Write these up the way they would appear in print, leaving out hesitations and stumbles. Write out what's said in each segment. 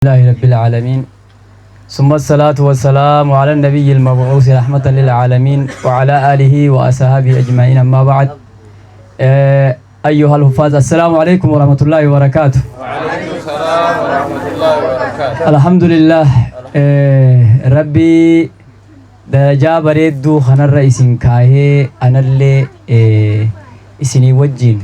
لله رب العالمين، ثم الصلاة والسلام على النبي المبعوث رحمة للعالمين وعلى آله وأصحابه أجمعين، أما بعد، أيها الحفاظ، السلام عليكم ورحمة الله وبركاته. وعليكم السلام ورحمة الله وبركاته. الحمد لله، ربي darajaa bareedduu kanarra isin kaahee anallee isinii wajjiin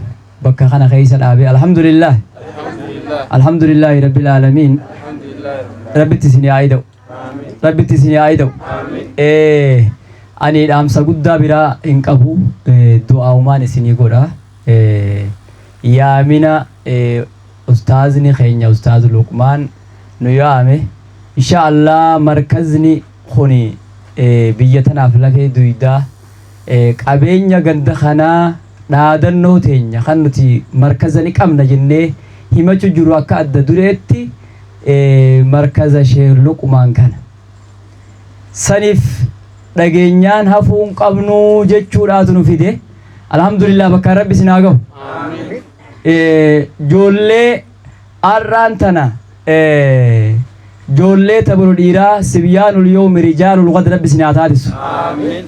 bakka kana keessa dhaabe. Alhamdulillah. الحمد لله. الحمد لله رب العالمين. الحمد لله رب Rabbitti isinii haa ida'u. آمين. Rabbitti isinii haa ida'u. آمين. Ani dhaamsa guddaa biraa hin qabu, du'aa'umaan isinii godha. Yaamina ustaazni keenya Ustaaz Luqmaan nu yaame, insha Allah markazni kuni biyya tanaaf lafee duydaa, qabeenya ganda kanaa, dhaadannoo teenya kan nuti markaza ni qabna jennee himachuu jiru akka adda dureetti markaza Sheekh Luqmaan kana. Saniif dhageenyaan hafuu hin qabnu jechuudhaatu nu fide. Alhamdulillah, bakka Rabbi isin haa gahu. آمين. Ijoollee har'aan tana, ijoollee taburu dhiiraa، صبيان اليوم رجال الغد، Rabbi isin haa taasisu. آمين.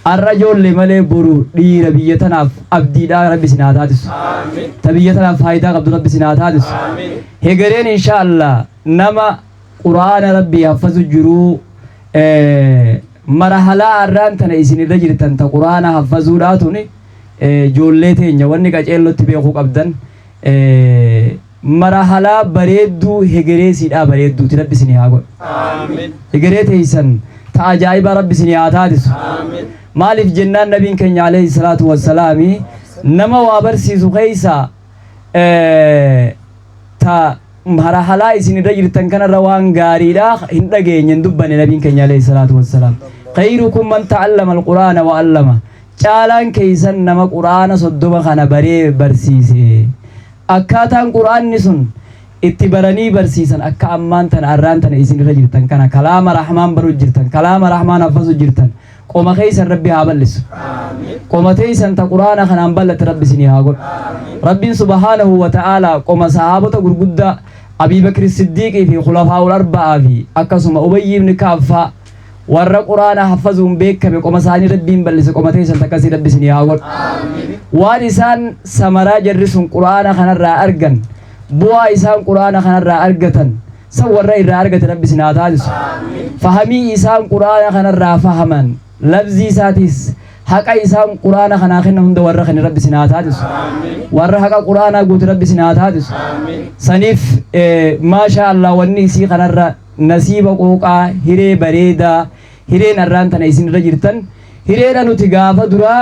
Har'a ijoollee malee boru dhiira biyya tanaaf abdiidhaa Rabbi isin haa taasisu. آمين. Ta biyya tanaaf faayidaa qabdu Rabbi isin haa taasisu. آمين. Hegereen insha Allah nama Quraana Rabbii haffazu jiruu, marhalaa har'aan tana isin irra jirtan ta Quraana haffazuudhaa tuni, ijoollee teenya wanni qaceellotti beekuu qabdan, marhalaa bareedduu hegeree siidhaa bareedduuti Rabbi isinii haa godhu. آمين. Hegeree teeysan ta ajaa'ibaa Rabbi isinii haa taasisu. آمين. Maaliif jennaan, nabiin keenya عليه الصلاة والسلام nama waa barsiisu keeysa ta marhalaa isin irra jirtan kanarra waan gaariidha hin dhageenye hin dubbanne. Nabiin keenya عليه الصلاة والسلام خيركم من تعلم القرآن وعلمه، caalaan keeysan nama Quraana 30 kana baree barsiise. Akkaataan Quraanni sun itti baranii barsiisan akka ammaan tana arraan tana isin irra jirtan kana, kalaama Rahmaan baruu jirtan, kalaama Rahmaan haffazu jirtan. Qoma keeysan Rabbi haa bal'isu. Qoma teeysan ta Quraana kanaan bal'ate Rabbi isinii haa godhu. Rabbiin سبحانه وتعالى qoma sahaabota gurguddaa Abii Bakri Siddiiqii fi khulafaa'ul arba'aa fi akkasuma Ubayyi ibn Ka'ab faa, warra Quraana haffazuun beekame, qoma isaanii Rabbiin bal'ise. Qoma teeysan takkasii Rabbi isinii haa godhu. Waan isaan samaraa jarri sun Quraana kanarraa argan, bu'aa isaan Quraana kanarraa argatan san warra irraa argate Rabbi isin haa taasisu. Fahamii isaan Quraana kanarraa fahaman, labzii isaatis, haqa isaan Quraana kanaa kenna hunda warra kan Rabbi isin haa taasisu. Warra haqa Quraanaa guute Rabbi isin haa taasisu. Saniif maasha Allah, wanni isii kanarra nasiiba qooqaa, hiree bareedaa, hireen arraan tana isin irra jirtan, hireedha. Nuti gaafa duraa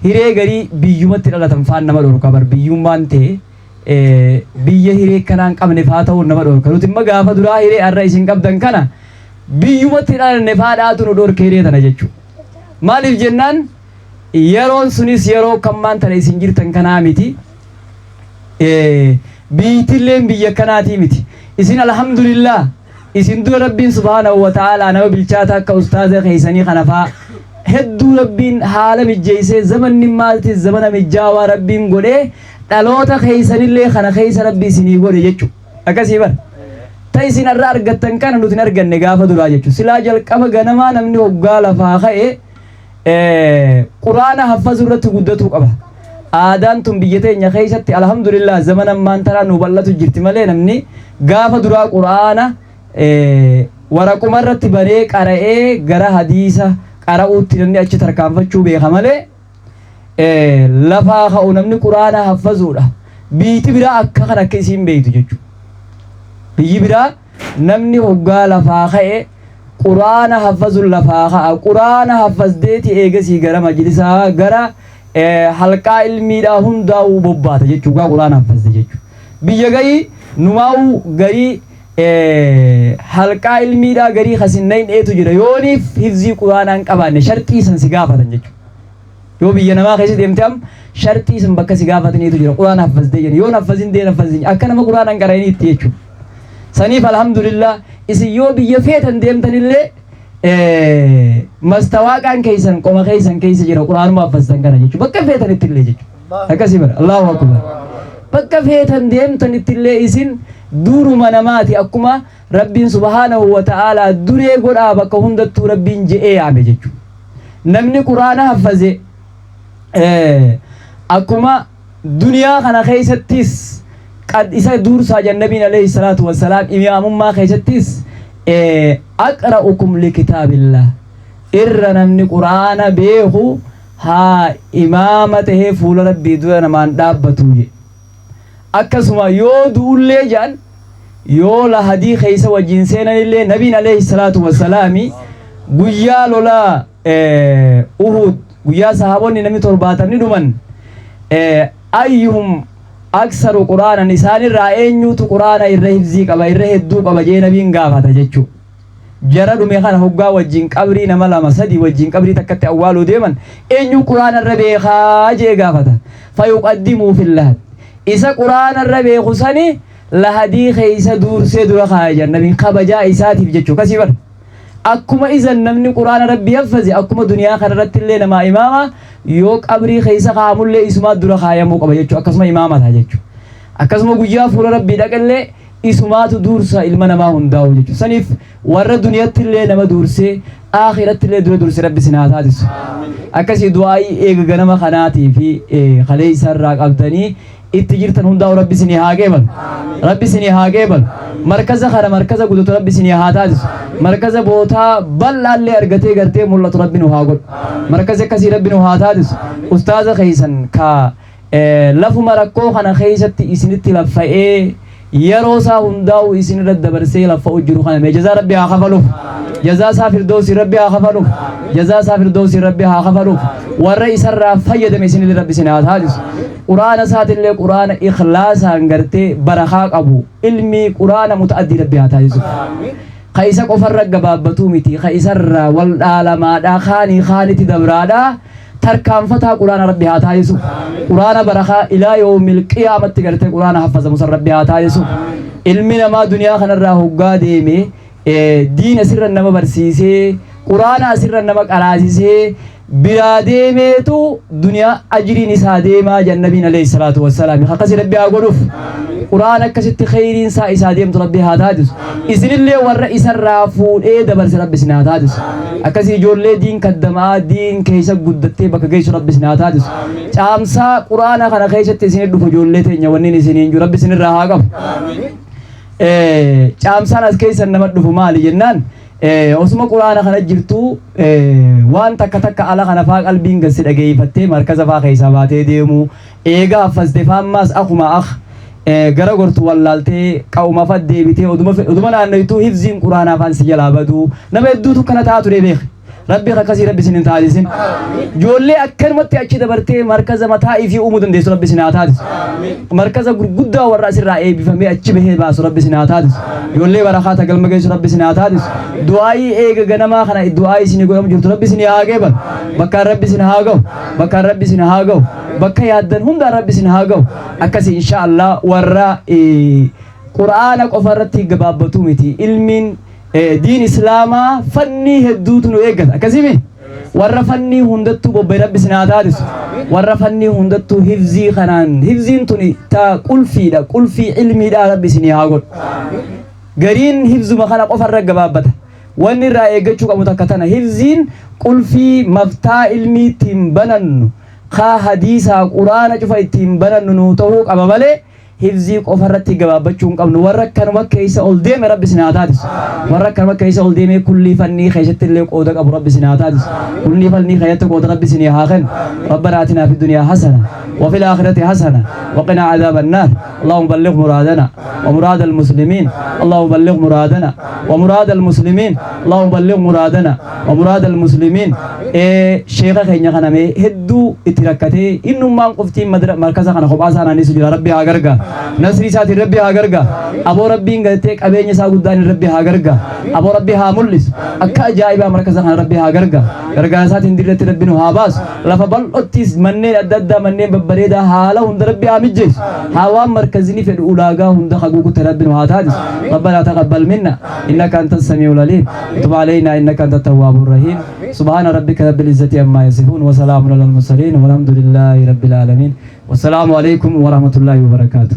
hiree garii biyyumatti dhalatan faan nama dhorka bar. Biyyummaan ta'e biyya hiree kanaan qabne faa ta'uun nama dhorka. Nuti immoo gaafa duraa hiree arra isin qabdan kana biyyumatti dhalanne faadhaatu nu dhorke hiree tana jechuudha. Maaliif jennaan, yeroon sunis yeroo kammaan tana isin jirtan kanaa miti. Biitilleen biyya kanaatii miti. Isin alhamdulillah, isin dura Rabbiin سبحانه وتعالى nama bilchaata akka ustaaza keeysanii kana faa hedduu Rabbiin haala mijjeeysee, zamanni maalti zamana mijjaawaa Rabbiin godhee dhaloota keeysanillee kana keeysa Rabbi isinii godhe jechu. Akkasii bar. Ta isin irra argattan kana nuti hin arganne gaafa duraa jechu. Silaa jalqaba ganamaa namni hoggaa lafaa ka'e Quraana haffazuu irratti guddatuu qaba. Aadaan tun biyya teenya keessatti alhamdulillah zaman ammaan tanaa nu bal'atu jirti malee, namni gaafa duraa Quraana waraquma irratti baree qara'ee gara hadiisa qara'uutti namni achi tarkaanfachuu beeka malee, lafaa ka'u namni Quraana haffazuudha. Biyyi biraa akka kan akka isiin beeytu jechuudha. Biyyi biraa namni hoggaa lafaa ka'e Quraana haffazuun lafaa ka'a. Quraana haffazdeeti eegasii gara majlisaa, gara halqaa ilmiidhaa hundaa'uu bobbaata jechuudha, Quraana haffazde jechuudha. Biyya garii numaa'uu garii halqaa ilmiidhaa garii kasinnayin dheetu jira, yooniif hifzii Quraanaa hin qabaanne sharxii san si gaafatan jechuudha. Yoo biyya namaa keessa deemte am sharxii san bakka si gaafataniitu jira, Quraana haffazdee jedhan. Yoon haffazin deen haffazin akka nama Quraana hin qara'iniitti jechuudha. Saniif alhamdulillah, isin yoo biyya feetan deemtanillee mastawaaqaan keessan qoma keessan keessa jira, Quraanuma haffaztan kana jechuudha. Bakka feetanitti illee jechuudha. Akkasii bara. الله أكبر. Bakka feetan deemtanitti illee isin Duruma namaati, akkuma Rabbiin subhaanahu wa ta'aalaa duree godhaa bakka hundattuu Rabbiin je'ee yaame jechuudha. Namni Quraana haffaze akkuma duniyaa kana keessattis qad isa duursaa jedhan Nabiin alayhi salaatu wassalaam, imaamummaa keessattis aqra'ukum likitaabillah, irra namni Quraana beeku haa imaama tahee fuula Rabbii dura namaan dhaabbatu jedhe. Akkasuma yoo du'ullee jedhan, yoo lahadii keessa wajjin seenanillee, Nabiin alayhi salaatu wassalaami guyyaa lolaa Uhud, guyyaa sahaabonni namni 70ni dhuman, ayyuhum aksaru quraanan, isaanirraa eenyuutu Quraana irra hifzii qaba, irra hedduu qaba jee Nabiin gaafata jechuu. Jara dhume kana hoggaa wajjin qabrii nama lama sadi wajjin qabrii takkatti awwaaluu deeman, eenyu Quraana irra beekaa jee gaafata. Fayuqaddimuu fil lahad, isa Quraana irra beeku sani lahadii keessa duursee dura kaaya jedhan Nabiin kabajaa isaatiif jechuu. Kasii bar akkuma izan namni Quraana Rabbii haffaze akkuma duniyaa kana irratti illee namaa imaama, yoo qabrii keessa kaa'amullee isumaa dura kaayamuu qaba jechuu, akkasuma imaama ta'a jechuu. Akkasuma guyyaa fuula Rabbii dhaqellee isumaatu duursa ilma namaa hundaa'u jechuudha. Saniif warra duniyatti illee nama duursee akhiratti illee dura durse Rabbi isin haa taasisu. Akkasii du'aa'ii eega ganama kanaatii fi kaleessa irraa qabdanii itti jirtan hundaa'u Rabbi isinii haa qeebalu. Rabbi isinii haa qeebalu. Markaza kana markaza guddatu Rabbi isinii haa taasisu. Markaza bootaa bal'aallee argatee gartee mul'atu Rabbi nu haa godhu. Markazi akkasii Rabbi nu haa taasisu. Ustaaza keessan ka lafuma rakkoo kana keessatti isinitti laffa'ee yeroo isaa hundaa'u isin irra dabarsee laffa'u jiru kana mee jazaa Rabbi haa kafaluuf. Jazaa isaa firdoosi Rabbi haa kafaluuf. Jazaa isaa firdoosi Rabbi haa kafaluuf. Warra isarraa fayyadame isinillee Rabbi isin haa taasisu. Quraana isaatillee Quraana ikhlaasaan gartee barakaa qabu, ilmii Quraana muta'addii Rabbi haa taasisu. Ka isa qofarra gabaabbatuu miti, ka isarraa wal dhaalamaadhaa kaanii kaanitti dabraadhaa tarkaanfataa Quraana Rabbi haa taasisu. Quraana barakaa ilaa yoomil qiyaamatti gartee Quraana haffazamu san Rabbi haa taasisu. Ilmi namaa duniyaa kanarraa hoggaa deeme diin asirra nama barsiisee, Quraana asirra nama qaraasisee biraa deemeetu duniyaa ajriin isaa deemaa jedhan Nabiin alayhi salaatu wassalaam. Akkasii Rabbi haa godhuuf. Quraana akkasitti kheyriin isaa isaa deemtu Rabbi haa taasisu. Isinillee warra isarraa fuudhee dabarse Rabbi isin haa taasisu. Akkasii ijoollee diin kaddamaa, diin keessa guddattee bakka geessu Rabbi isin haa taasisu. Caamsaa Quraana kana keessatti isinit dhufu, ijoollee teenya, wanni isiniin jiru Rabbi isinirraa haa qabu. Caamsaan as keessa nama dhufu maali jennaan, osuma Quraana kana jirtu waan takka takka ala kana faa qalbiin gasi dhageeffattee markaza faa keessaa baatee deemu, eega haffaste faammaas akuma ak gara gortu wallaaltee qa'uma fa deebitee oduma naannoytuu hifziin Quraanaa faan si jalaa baduu, nama hedduutu kana ta'aa ture beek. Rabbi akkasii Rabbi isin hin taasisin. Ijoollee akkanumatti achi dabartee markaza mataa ifii uumuu dandeessu Rabbi isin haa taasisu. Markaza gurguddaa warra asirraa eebbifamee achi bahee baasu Rabbi isin haa taasisu. Ijoollee barakaata galma geessu Rabbi isin haa taasisu. Du'aayii eega ganamaa kana du'aayii isin godhamu jirtu Rabbi isin haa qeebalu. Bakkaan Rabbi isin haa ga'u. Bakkaan Rabbi isin haa ga'u. Bakka yaaddan hundaan Rabbi isin haa ga'u. Akkasii insha Allah warra Qur'aana qofa irratti gabaabbatu miti. Ilmiin diin Islaamaa fannii hedduutu nu eeggata. Akkasii warra fannii hundattuu bobba'e Rabbi isin haa taasisu. Warra fannii hundattuu hifzii kanaan, hifziin tuni ta qulfiidha, qulfii ilmiidha Rabbi isinii haa godhu. Gariin hifzuma kana qofa irra gabaabbata. Wanni irraa eeggachuu qabu takka tana: hifziin qulfii maftaa ilmii ittiin banannu, kaa hadiisaa Quraana cufa ittiin banannu nuu ta'uu qaba malee hifzii qofa irratti gabaabbachuu hin qabnu. Warra akkanuma keessa ol deeme Rabbi isin haa taasisu. Warra akkanuma keessa ol deemee kullii fannii keessatti illee qooda qabu Rabbi isin haa taasisu. Kullii fannii keessatti qooda Rabbi isin haa kennu. ربنا آتنا في الدنيا حسنة وفي الآخرة حسنة وقنا عذاب النار. اللهم بلغ مرادنا ومراد المسلمين. اللهم بلغ مرادنا ومراد المسلمين. اللهم بلغ مرادنا ومراد المسلمين. Sheeka keenya kana mee hedduu itti rakkatee innummaan qoftiin markaza kana kophaa isaa naannessu jira. Rabbi haa gargaar, nasrii isaatiin Rabbi haa gargaar. Aboo Rabbiin galtee qabeenya isaa guddaan Rabbi haa gargaar. Aboo Rabbi haa mul'isu. Akka ajaa'ibaa markaza kana Rabbi haa gargaar. Gargaara isaatiin dirratti Rabbi nu haa baasu. Lafa bal'ottis manneen adda addaa, manneen babbareedaa haala hunda Rabbi haa mijjeessu. Haa waan markazni fedhu ulaagaa hunda haguugutte Rabbi nu haa taasisu. ربنا تقبل منا إنك أنت السميع العليم وتب علينا إنك أنت التواب الرحيم. سبحان ربك رب العزة عما يصفون وسلام على المرسلين والحمد لله رب العالمين. والسلام عليكم ورحمة الله وبركاته.